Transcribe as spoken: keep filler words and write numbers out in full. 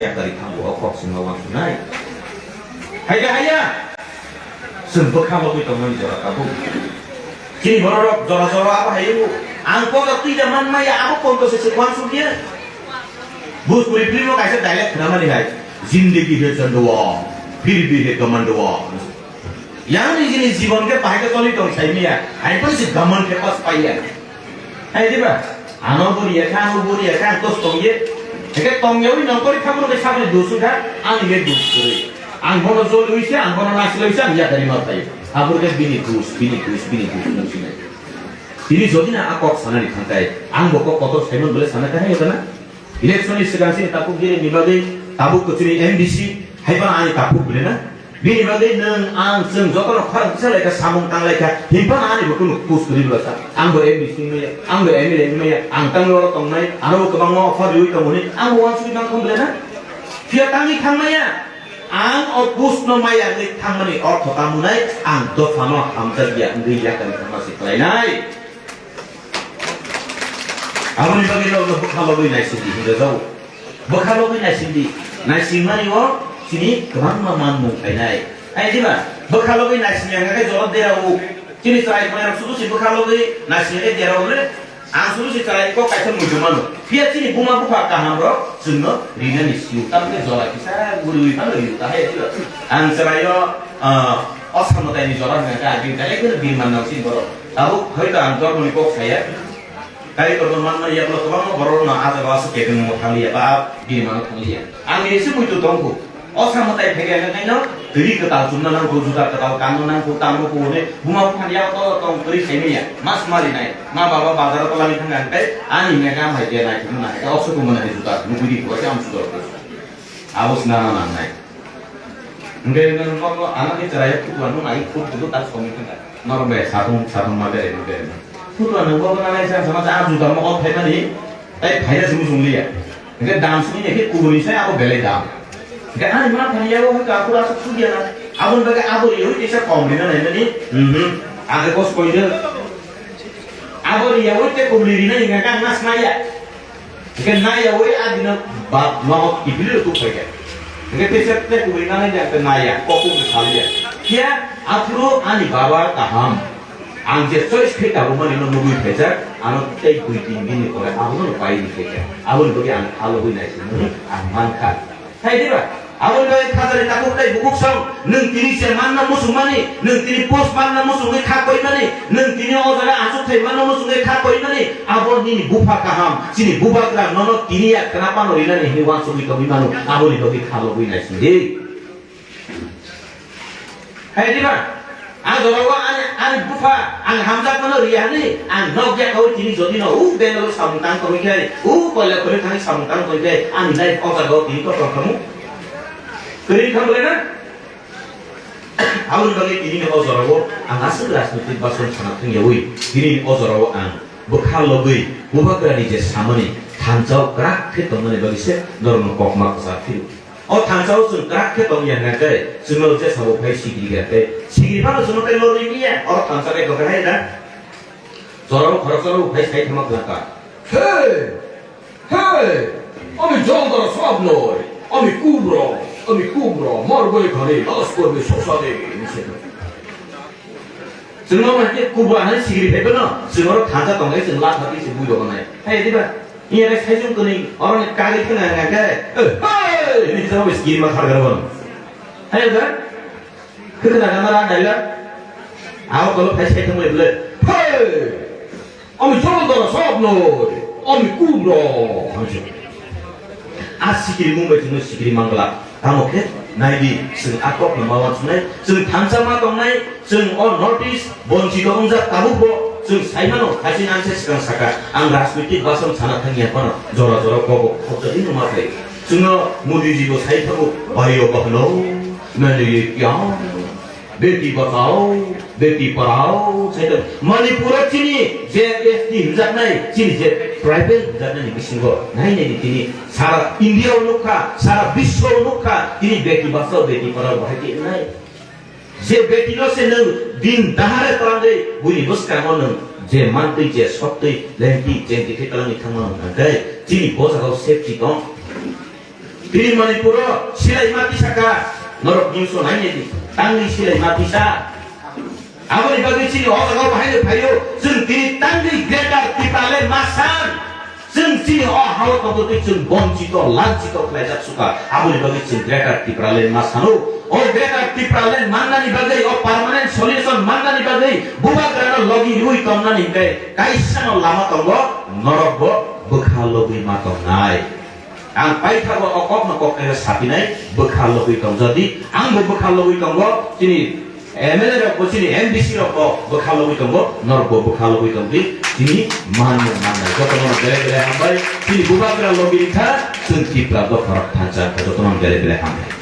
Yakarwi thango o kok sima uansuknai. Haiya, haiya. Chwng bwkha logwi tongmani jora tabuk. Chini bororok jora jora abo haio. Ang podo twi da man maya abo ponto se se uansukya. Bhojpuri film o kaisa dialogue khwnamani hai. Zindagi hai chanduwa, phir bhi hai kamanduwa. Yang ni jini jibon ke bahai ke toli tong sai miya. Hai pun si gaman ke pas paiya. Hai diba? Ano boriya kha, ano boriya kha, ang tos tongye. Eke tongyawi nongkori khamro ke sabri dusu kha, ang ye dus kori. Ang bono jol uise, ang bono nasle uise, ang yakari ma pai. Abur ke bini dus, bini dus, bini dus nung sinai. Tini jodi na a kok sanani thangkai, ang bo kok kotor saimon bole sana kha hai kana? Election ni swkang sini tabuk bini ni bagwi tabuk ko chini M D C hai pana ani tabuk bole na? Bini bagwi nwng ang chwng jotono khorang kisa lai kha, samung tang lai kha, himphano ani bo kunu post kwrwi bwlasa. Ang bo M D C wngmaya, ang bo M L A wngmaya, ang tangwi oro tongnai, ano bo kwbangma offer riwi tongmani, ang bo uansugwi mang thang bwlai na? Phiya tangwi thangmaya, ang o post no maya wngwi thangmani ortho tamo nai, ang dophano hamjakya wngwi yakani thangma se khlainai. Aboni bagwi norokno bwkha logwi naisingdi hinwi rwjago. Bwkha logwi naisingdi. Naisingmani o chini kwbangma manmung khainai. Hai diba? Bwkha logwi naisingya hwnkhe jora derao. Chini chwrai khnairok sudu se bwkha logwi naisingya derao le. Ang sudu se chwrai kok kaisa muitu mano. Phiya chini buma bupha kaham rok chwngno rinani sio. Tamni jora kisa guriwi phano rio ta hai diba? Ang chwraio, ah, o samwtaini jora hwnkhe agini belai kheno birman nang chini borok. Tabuk hoito ang dhormoni kok saya. Kaitorno manna yaklo kwbangma borokno ah jagao aswk kebengmo thangliya ba bini mano thangliya. Ang nini se muitu tongkhu. O samwtai phaiya hwnkhe no twi kwtal chumna nangkhu, juda kwtal kanna nangkhu, tamo kuhune buma buphani yak tolo tong kwrwi saimanya. Mas marinai. Ma baba bazaro tolani thangkha hwnkhe ani mega mai je naithokno nahikha. O sukumani juda nukgwi di, bo se ang juda rw. Abo se nana nangnai. Hwnkhe nwng nogo ano khe chwraio phutuano nai khuk kudu tak somwi thangkha. Norok bai satung satung ma berai ma berai ma. Phutuano bobo nanai sa sama cha juda mokol phaimani tai phaina simi chungliya. Hwnkhe dam simi khe kubuni sai abo belai dam. Hwnkhe ani ma thani yago hwnkhe aphuru aswk sugya na. Aboni bagwi abo riyo teisa kom rina naimani. Mhm. Age kos koido. Abo riyawi te kubuni rina hwnkhe ang nas maya. Hingke naiyawi a dino ba nogo kiphilwi rw tuk phaikha. Hingke teisa tei kubui nanai de ang naiya, kokung khe saliya. Phiya aphuru ani baba kaham. Ang je choice khe tabukmani no nugwi phaijak, ano tei dui tin din ni pore abono no pai rw phaikha. Aboni bagwi ang kha lobwi nai se hwnwi ang mankha. Hai diba? Aboni bagwi khajani takhuk tei bukhuk song, nwng tini se manna muchungmani, nwng tini post manna muchungwi kha koimani, nwng tini o jaga achukthai manna muchungwi kha koimani, abo nini bupha kaham, chini bubagra nono tini ya khna pano rinani hinwi uansugwi tongwi mano, aboni bagwi kha lobwi naisingdi. Hai diba? Ang jorao ani, ani bupha, ang hamjakmano riya hwnwi, ang nokya kaui tini jodi no, u Bangalore samung tang tongwi khe, u Koilapuri thangwi samung tang tongwi khe, ani life o jagao tini kotor khamu. Kwrwi kha bwlai na? Aboni bagwi tini o jorao ang aswk rajnitik bason sana thwngyaui, tini o jorao ang bwkha logwi bubagrani je samani thansa o kwrak khe tongmani bagwi se norokno kokma kwchar phiro. O thansa o chwng kwrak khe tong ya hwnkhe, chwngno jesa bo phai sikiri ya khe, sikiri phano chwngno tei lorwi miya, oro thansa khe tong khe hai da. Jorao khoroksa rok phai sai thangma kwlangkha. He! He! Ami jondar sab noi, ami kubra, ami kubra, margoi khani, las korbe sosade, hinwi sai. Chwng no hwnkhe kubra hai sikiri phaiphano, chwng oro thansa tongkhe chwng latha twi se bui rok nai. Hai diba? Iya le saijung kwnwi oro ni kagwi thwna hwnkhe. Hey! Ni jabo sikiri ma khargar bon. Hai da? Khwna gana ra daila. Abo kolo phai sai thangwi bole. Hey! Ami jondar sab noi, ami kubra. A sikiri mung bai chwngno sikiri mangla. Tamo khe nai di, chwng a kokno ma uansuknai, chwng thansa ma tongnai, chwng o North East bonchito wngjak tabuk bo chwng sai mano, haisi nang se swkang saka, ang rajnitik bason sana thang ya phano jora jora kobo khobjagwi no ma phai. Chwngno Modi ji bo sai thango, bhaiyo bahno, maine ye kya? Beti bachao, beti padhao, sai tong. Manipur o chini je S T hwnjaknai, chini je tribal hwnjaknai ni bisingo nai nai di tini sara India o nukha, sara biswa o nukha, tini beti bachao, beti padhao bahai khe wngnai. Je beti no se nwng din dahare twlangwi buini bwskango nwng je mantwi, je soktwi, lengtwi, chengtwi khe twlangwi thangmano hwnkhe chini bo jagao safety tong. Tini Manipuro silai ma tisa ka, norok news o nai nai di, tangwi silai ma tisa. Aboni bagwi chini o jaga o bahai no phaio, chwng tini tangwi Greater Tipraland ma san. Chwng chini o hao tongtwi chwng bonchito, lanchito khlaijak suka. Aboni bagwi chwng Greater Tipraland ma sano. O Greater Tipraland mannani bagwi, o permanent solution mannani bagwi, bubagrano logi rwi tongnani hwnkhe kaisano lama tongo, norok bo bwkha logwi ma tongnai. Ang paithago o kokno kok khe sapinai, bwkha logwi tong. Jodi ang bo bwkha logwi tongo, chini M L A rok bo, chini M D C rok bo bwkha logwi tongo, norok bo bwkha logwi tongdi, chini manmung mannai. Jotono bele bele hambai, chini bubagra logi rikha, chwng Tipra dopharok thansa, jotono bele bele hambai.